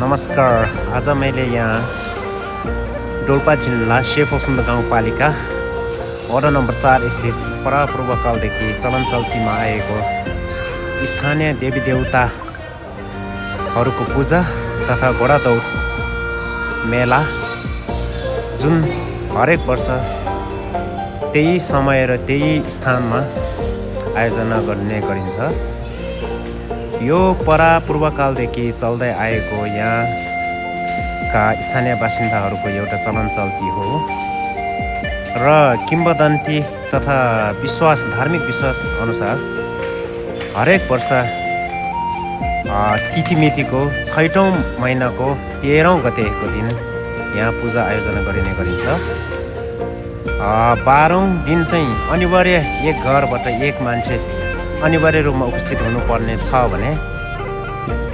नमस्कार। आज मैले यहाँ डोल्पा जिल्ला सेफोक्सुन्द गाउँपालिका वडा नम्बर 4 स्थित परापूर्वकालदेखि चलन चल्तीमा आएको स्थानीय देवी देवताहरूको पूजा तथा घोडा दौड मेला जुन हरेक वर्ष त्यही समय र त्यही स्थानमा आयोजना गर्ने गरिन्छ। यो परापूर्वकालदेखि चल्दै आएको यहाँका स्थानीय बासिन्दाहरूको एउटा चलन चल्ती हो र किम्वदन्ती तथा विश्वास धार्मिक विश्वास अनुसार हरेक वर्ष तिथिमितिको 6औं महिनाको 13औं गतेको दिन यहाँ पूजा आयोजना गरिने गरिन्छ। 12औं दिन चाहिँ अनिवार्य एक घरबाट एक मान्छे अनिवार्य रूपमा उपस्थित हुनुपर्ने छ भने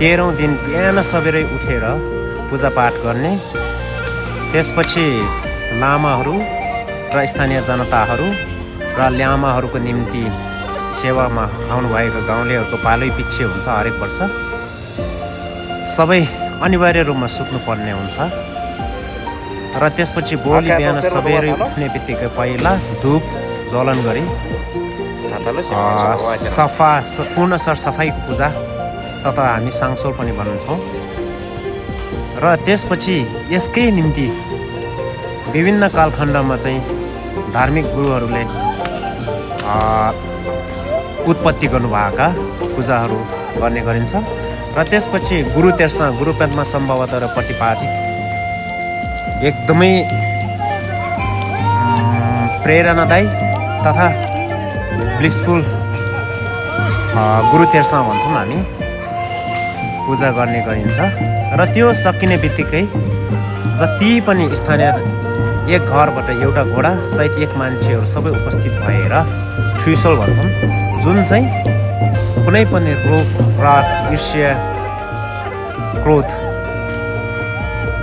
13औं दिन बिहान सबेरै उठेर पूजापाठ गर्ने। त्यसपछि लामाहरू र स्थानीय जनताहरू र ल्यामाहरूको निम्ति सेवामा आउनुभएको गाउँलेहरूको पालै पिच्छे हुन्छ। हरेक वर्ष सबै अनिवार्य रूपमा सुत्नुपर्ने हुन्छ र त्यसपछि भोलि बिहान सबेरै उठ्ने बित्तिकै पहिला धूप ज्वलन गरी पूर्ण सरसफाइ पूजा तथा हामी साङसोल पनि भन्छौँ र त्यसपछि यसकै निम्ति विभिन्न कालखण्डमा चाहिँ धार्मिक गुरुहरूले उत्पत्ति गर्नुभएका पूजाहरू गर्ने गरिन्छ र त्यसपछि गुरुपदमा सम्भवतः र प्रतिपादित एकदमै प्रेरणादायी तथा ब्लिसफुल गुरु तेर्सा भन्छौँ हामी पूजा गर्ने गरिन्छ र त्यो सकिने बित्तिकै जति पनि स्थानीय एक घरबाट एउटा घोडा सहित एक मान्छेहरू सबै उपस्थित भएर ठुइसोल भन्छौँ, जुन चाहिँ कुनै पनि रोग राग ईर्ष्या क्रोध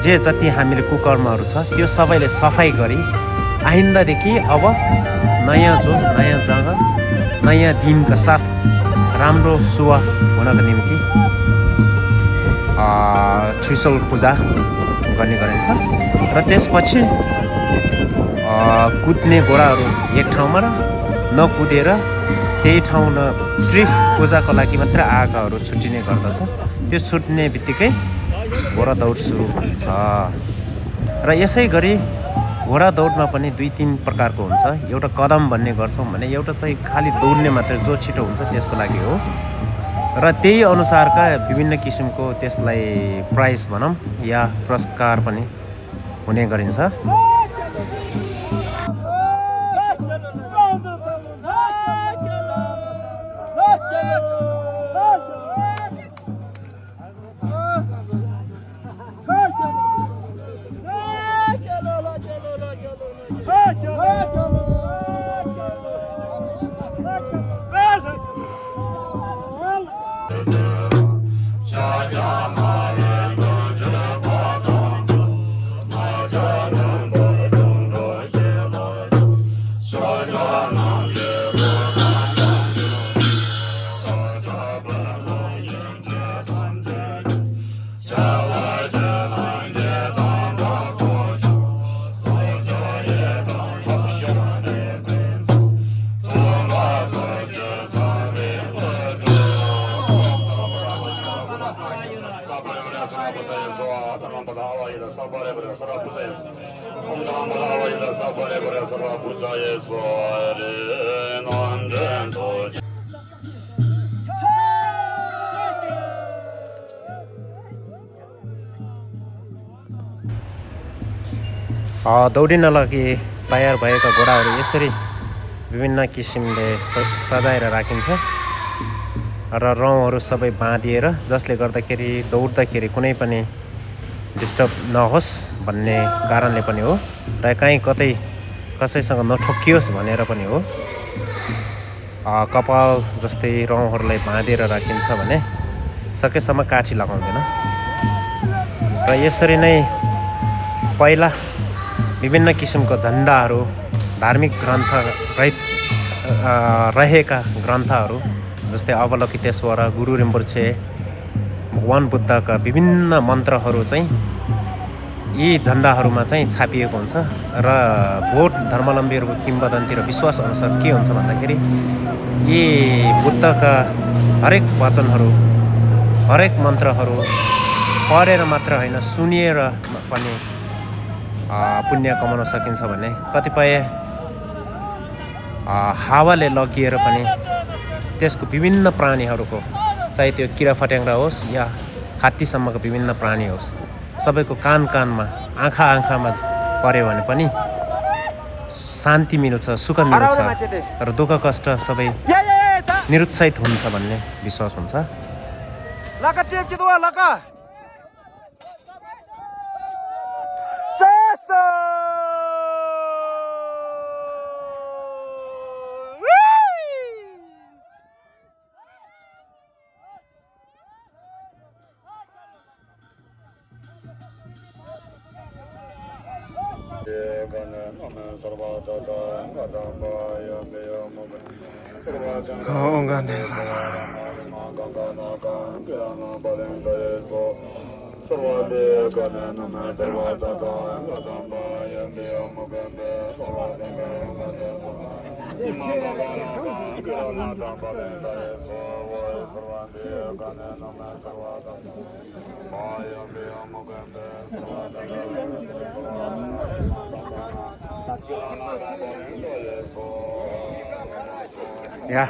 जे जति हामीले कुकर्महरू छ त्यो सबैले सफाइ गरी आइन्दादेखि अब नयाँ जोस नयाँ जग्गा नयाँ दिनका साथ राम्रो शुभ हुनको निम्ति छुइसोल पूजा गर्ने गरिन्छ र त्यसपछि कुद्ने घोडाहरू एक ठाउँमा र नकुदेर त्यही ठाउँ सिर्फ पूजाको लागि मात्र आएकाहरू छुट्टिने गर्दछ। त्यो छुट्ने बित्तिकै घोडा दौड सुरु हुन्छ र यसै गरी घोडा दौडमा पनि 2-3 प्रकारको हुन्छ। एउटा कदम भन्ने गर्छौँ भने एउटा चाहिँ खालि दौड्ने मात्र जो छिटो हुन्छ त्यसको लागि हो र त्यही अनुसारका विभिन्न किसिमको त्यसलाई प्राइज भनौँ या पुरस्कार पनि हुने गरिन्छ। दौडिन लागि तयार भएका घोडाहरू यसरी विभिन्न किसिमले सजाएर राखिन्छ र रौँहरू सबै बाँधिएर, जसले गर्दाखेरि दौड्दाखेरि कुनै पनि डिस्टर्ब नहोस् भन्ने कारणले पनि हो र कहीँ कतै कसैसँग नठोकियोस् भनेर पनि हो। कपाल जस्तै रौँहरूलाई बाँधेर राखिन्छ भने सकेसम्म काठी लगाउँदैन र यसरी नै पहिला विभिन्न किसिमको झन्डाहरू, धार्मिक ग्रन्थ रहेका ग्रन्थहरू जस्तै अवलोकितेश्वर, गुरु रिम्पोछे, भगवान बुद्धका विभिन्न मन्त्रहरू चाहिँ यी झन्डाहरूमा चाहिँ छापिएको हुन्छ र बौद्ध धर्मावलम्बीहरूको किम्वदन्ती र विश्वास अनुसार के हुन्छ भन्दाखेरि यी बुद्धका हरेक वचनहरू, हरेक मन्त्रहरू पढेर मात्र होइन, सुनिएर पनि पुण्य कमाउन सकिन्छ भने कतिपय हावाले लगिएर पनि त्यसको विभिन्न प्राणीहरूको, चाहे त्यो किरा फट्याङ्ग्रा होस् या हात्तीसम्मको विभिन्न प्राणी होस्, सबैको कानमा, आँखामा पर्यो भने पनि शान्ति मिल्छ, सुख मिल्छ र दुःख कष्ट सबै निरुत्साहित हुन्छ भन्ने विश्वास हुन्छ। Yeah,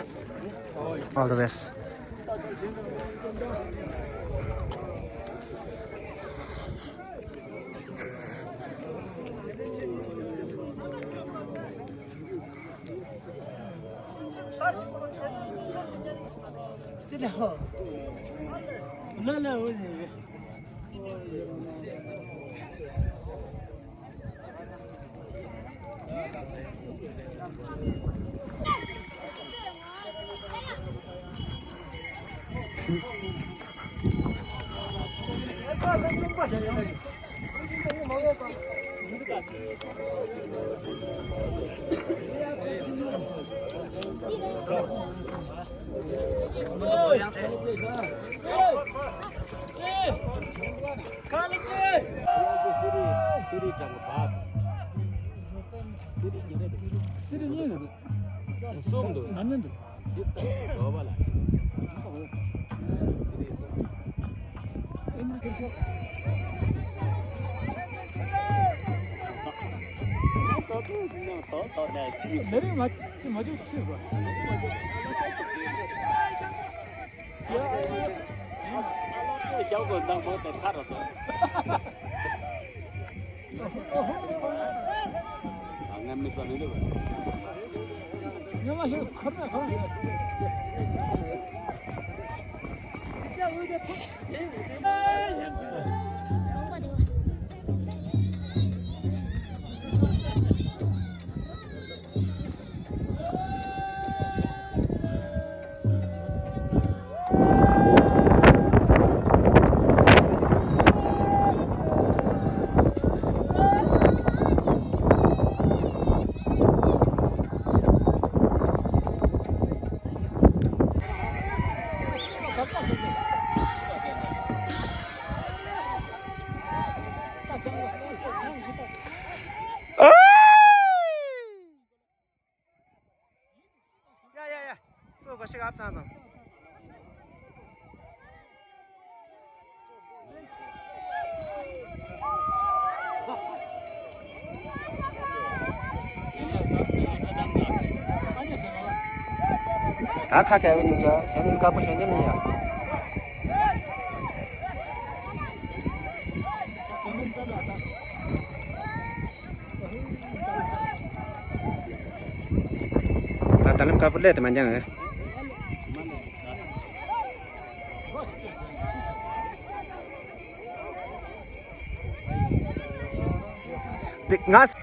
all the best. Kasih apa sana? 다 카게 왜 누자 현인 가부 현인이야 다 다른 가부 레드 만장에 ngas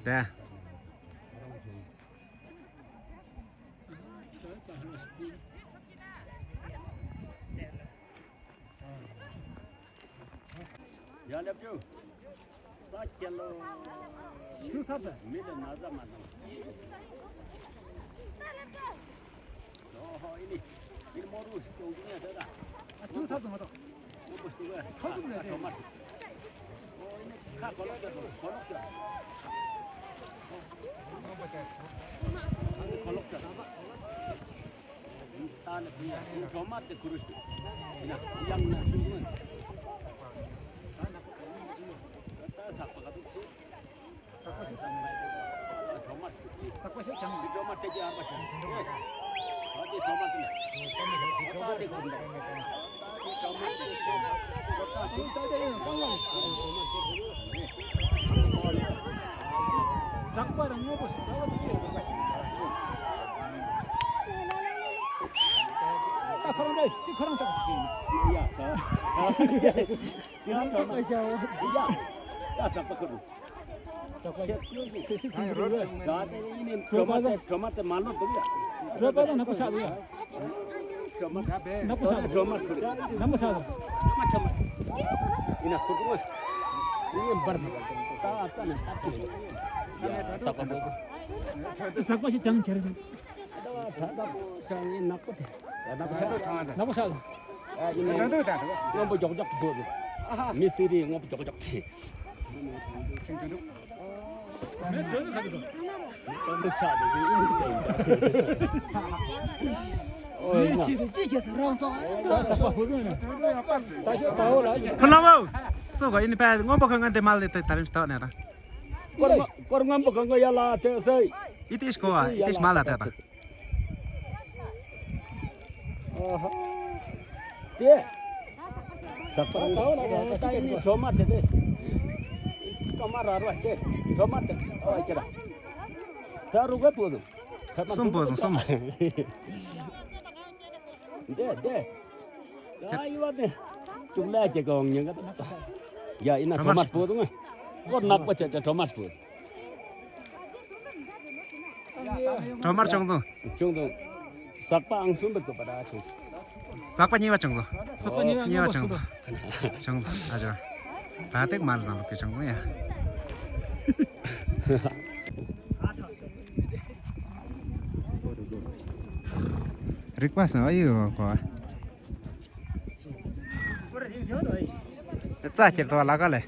네. Yalepyo. Bakelo. Tutada. Mide naza mana. Oh, ini moru jogunya ada. Tutada mata. Ubus juga. Tomat. Oh, ini kolok ada. Kolok ada. Kolok ada. Tan punya. Tomat kurus. Ini yang semua. Tomat malo tu ya. Tomat nak pasal ya. Tomat nak pasal. Tomat Nak pasal. tomat. Ini aku tu. Ini bar. Tak nak. Siapa tu? Siapa sih jangan cari. Ada jangan nak tu. Nak pasal. Ini ngomong jok-jok tu. Misteri ngomong jok-jok. Kenapa? So kau ini pernah ngomong dengan temal itu tarim start ni, ta? Korang ngomong dengan ya lah, saya. Itu is kau, itu is malah ta. Dia. Siapa tahu lah, saya ini tomat tu. Tomat arwah deh. Tomat. Oh, cerah. Taruh ke pun? Sumpah. Deh. Ayo deh. Cuma aja kau yang kata. Ya, ini tomat pun tu. Kau nak baca tomat pun. Tomat cungtu. Siapa langsung berkepada aku. Siapa nyewa cungtu? Siapa nyewa cungtu? Cungtu aja. Batik mal jangan lupa cungtu ya. Request na ayo kau. Itu aja tu laga le.